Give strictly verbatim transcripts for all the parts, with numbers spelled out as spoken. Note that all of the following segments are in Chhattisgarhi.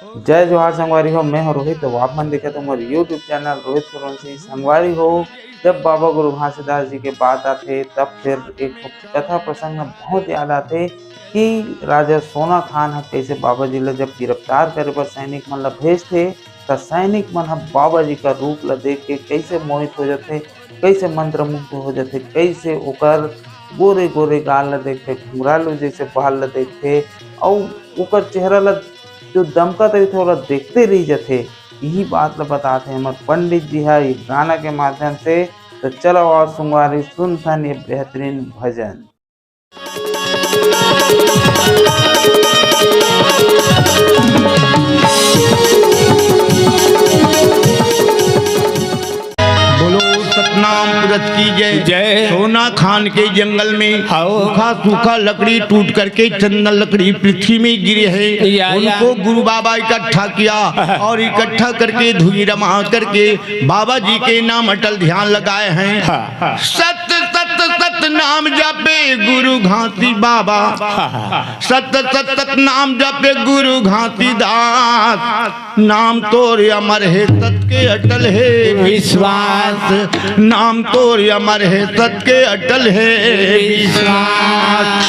जय जोहार संगवारी हो, मैं हूं रोहित। तो आप मन देखत हो मोर YouTube चैनल रोहित सूर्यवंशी। संगवारी हो, जब बाबा गुरु घासीदास जी के बात आथे, तब फिर एक ठो कथा प्रसंग बहुत याद आथे कि राजा सोना खान ह कैसे बाबा जी ला जब गिरफ्तार करे बर सैनिक मन ला भेजथे, त सैनिक मन ह बाबा जी का रूप ला देख के कैसे मोहित हो जाथे, कैसे मंत्रमुग्ध हो जाथे, कैसे ओकर गोरे गोरे गाल ला देखथे, घुंघरालू जैसे बाल ला देखथे, अउ ओकर चेहरा ला जो दमकत रहिथे, ओला देखते रह जाथे। यही बात ला बताथे हमर पंडित जी ह ये गाना के माध्यम से। तो चलो और संगवारी सुनथन ये बेहतरीन भजन। बोलो सतनाम पुरत की जय। जय। सोना खान के जंगल में हाओ। सूखा सूखा लकड़ी टूट करके चंदन लकड़ी पृथ्वी में गिरे है। या, या। उनको गुरु बाबा इकट्ठा किया और इकट्ठा करके धुनी रमा करके बाबा जी के नाम अटल ध्यान लगाए हैं। हाँ, हाँ। सत सत सत नाम जापे गुरु घासी बाबा। हाँ, हाँ। सत सत सत नाम जापे गुरु घासीदास। नाम तोर अमर है सत के अटल है विश्वास। नाम तोर अमर है सत के अटल है विश्वास।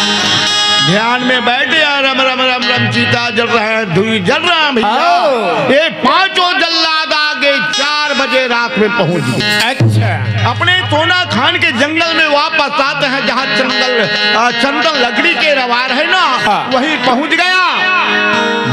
ध्यान में बैठे हैं, रम रम रम रम चिता जल रहा है, धुई जल रहा है भैया। आओ। ये पांचों जल्लाद आगे चार बजे रात में पहुंच गए। अच्छा। अपने सोना खान के जंगल में वापस आते हैं, जहाँ जंगल, अ, चंदन लकड़ी के रवार है ना, हाँ। वहीं पहुंच गया।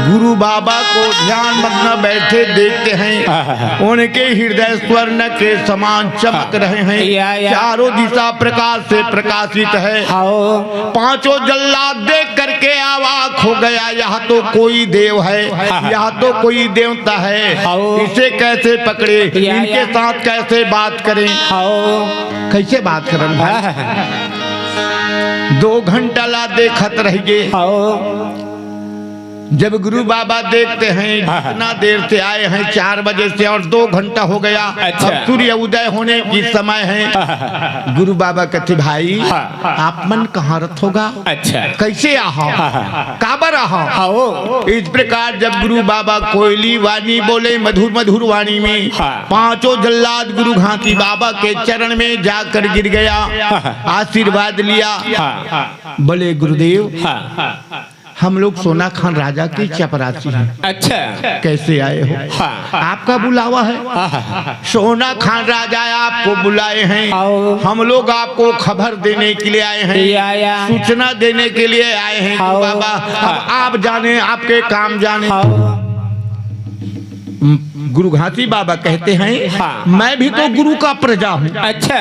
गुरु बाबा को ध्यान मग्न बैठे देखते हैं, हाँ, हाँ, हाँ। उनके हृदय स्वर्ण के समान चमक हाँ। रहे हैं। या, या। चारों दिशा प्रकाश से प्रकाशित है। हाओ। पांचों जल्लाद देख करके अवाक हो गया, यह तो कोई देव है, हाँ, हाँ। यह तो कोई देवता है। हाओ। इसे कैसे पकड़े, या, इनके या। साथ कैसे बात करें? हाओ। कैसे बात करन भाई? हाँ, हाँ, हाँ। दो घंटा ला देखत रह गए। हाओ। जब गुरु बाबा देखते हैं, हाँ, हाँ। इतना देर से आए हैं, चार बजे से, और दो घंटा हो गया। अच्छा। अब सूर्य उदय होने की समय है। हाँ, हाँ, हाँ। गुरु बाबा कहते, "भाई, हाँ। आप मन कहाँ रथ होगा? अच्छा। कैसे आहा? हाँ, हाँ, हाँ। काबर आहा?" हाँ, ओ। इस प्रकार जब गुरु बाबा कोयली वाणी बोले, मधुर मधुर वाणी में, हाँ। पांचों जल्लाद गुरु घासी बाबा के चरण में जाकर गिर गया, हाँ, हाँ। आशीर्वाद लिया। हाँ, हाँ। बोले, "गुरुदेव, हाँ, हाँ। हम लोग सोना खान राजा के चपरासी हैं।" अच्छा। "कैसे आए हो?" हाँ। "आपका बुलावा है।" हाँ, हाँ, हाँ। "सोना खान राजा आपको बुलाए हैं। आओ। हम लोग आपको खबर देने के लिए आए हैं, या, या। सूचना देने के लिए आए हैं।" आओ। "बाबा, अब हाँ। आप जाने, आपके काम जाने।" आओ। गुरु घासी बाबा कहते हैं, हाँ। "मैं भी तो गुरु का प्रजा हूँ।" अच्छा।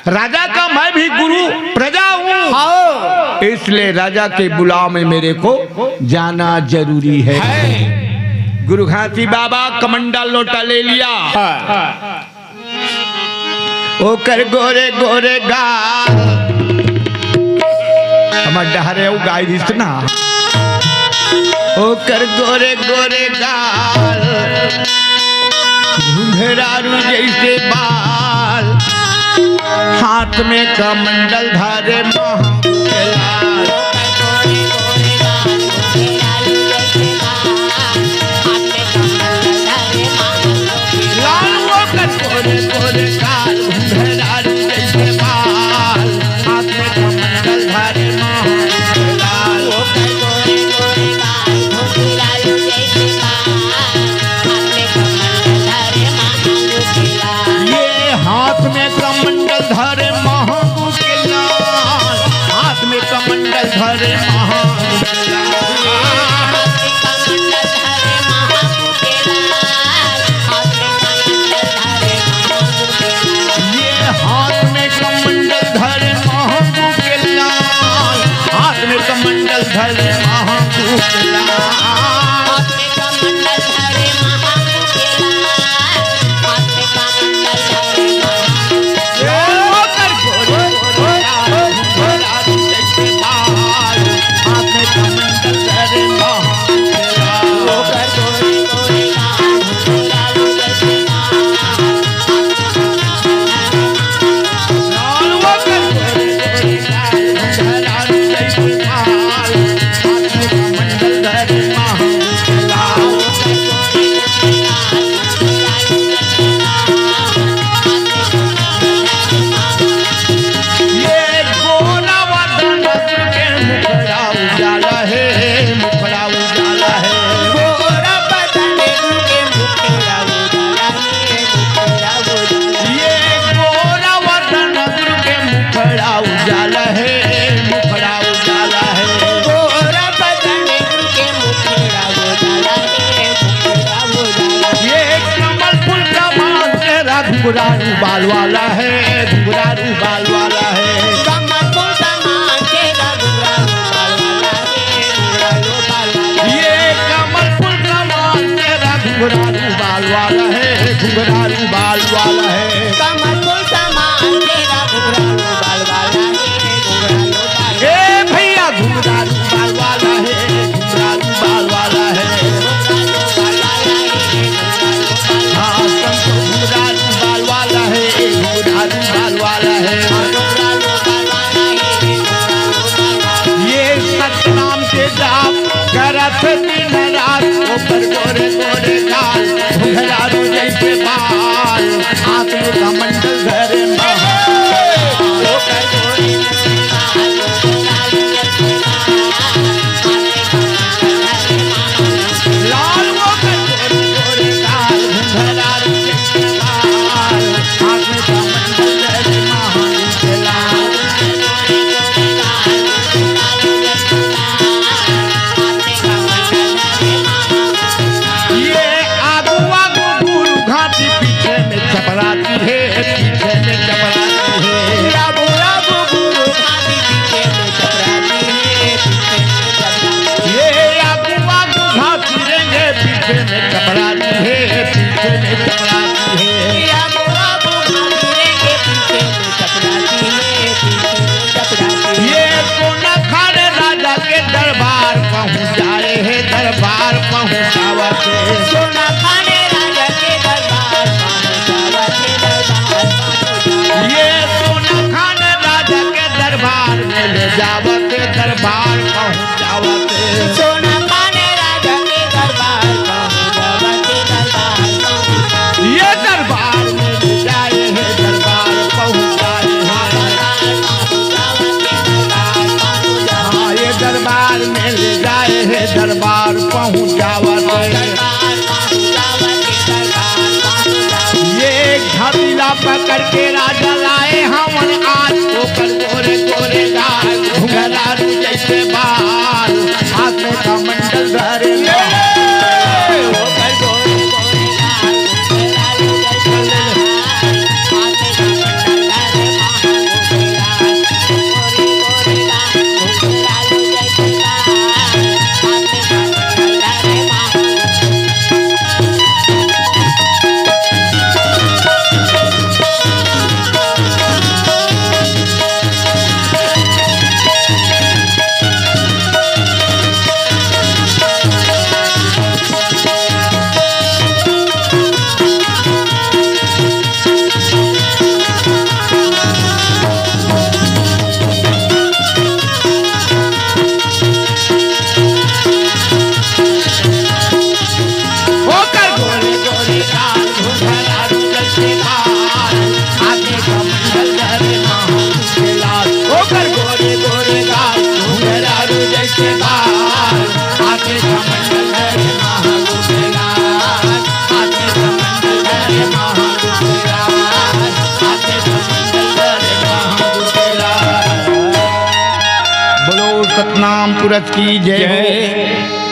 राजा का मैं भी गुरु प्रजा हूँ। हाँ। इसलिए राजा के बुलाव में मेरे को जाना जरूरी है। है। गुरु घासी बाबा कमंडल लोटा ले लिया। हाँ। ओकर गोरे गोरे गाल, हमर डहरे उ गाय दिस ना। ओकर गोरे गोरे गाल, घुंघरारू जैसे बाल, हाथ में कमंडल धरे महाकाल। लाल ओकर गोरे गोरे गाल, घुंघरारू जैसे बाल, हाथ में कमंडल धरे महाकाल। ये हाथ में कमंडल धरे महाकाल, हाथ में कमंडल धरे घुंघरालू बाल वाला है, घुंघरालू बाल वाला है। कमल फूल समान चेहरा घुंघरालू बाल वाला है, घुंघरालू बाल वाला है। ये कमल फूल समान चेहरा घुंघरालू बाल वाला है, घुंघरालू बाल वाला है। कमल फूल समान चेहरा घुंघरालू बाल वाला है, घुंघरालू बाल वाला है। ए भैया घुंघरालू बाल वाला है, घुंघरालू बाल वाला है। हाँ, संतो घुंघरालू बाल वाला है, घुंघरालू बाल वाला है। ये सतनाम के जाप करत दिन रात, ओकर गोरे गोरे गाल, घुंघरालू जैसे बाल, हाथ में कमंडल धरे महा। लाल वो कटोरी तोरे लाल घुंघरालू के लाल, हाथ में कमंडल धरे महान के लाल। ये आगू आगू गुरु घाटी, पीछे में चपरासी है, पीछे में चपरासी है। आगू आगू गुरु घाटी, पीछे में चपरासी है, पीछे में चपरासी। ये आगू आगू घाटी रेंगे, पीछे में चपरासी है, पीछे में चपरासी है। आगू आगू घाटी रेंगे, पीछे में चपरासी है, पीछे में चपरासी है। ये सोना खान राजा के दरबार पहुंचाए है, दरबार पहुंचावत है। सोना खान राजा के दरबार पहुंचावत है, दरबार पहुंचावत है। ये सोना खान राजा के दरबार में ले जावत है, दरबार पहुंचावत है। सोना खान राजा के दरबार पहुंचावत है, दरबार पहुंचावत है। ये दरबार में ले जाए है, दरबार पहुंचाए है। हाँ, ये दरबार में ले जाए है, दरबार पहुंचावत है। ये घबीला पकड़ के राजा लाए हवन आज, ओकर गोरे गोरे गाल, घुंघरालू जैसे बाल, हाथ में कमंडल धरे। ओकर गोरे गोरे गाल, घुंघरालू जैसे बाल, आगे कमंडल धरे महान के लाल। ओकर गोरे गोरे गाल, घुंघरालू जैसे बाल, आगे कमंडल धरे महान के लाल। आगे कमंडल धरे महान के लाल। आगे कमंडल धरे महान के लाल। बोलो सतनाम पुरत की जय हो। जय।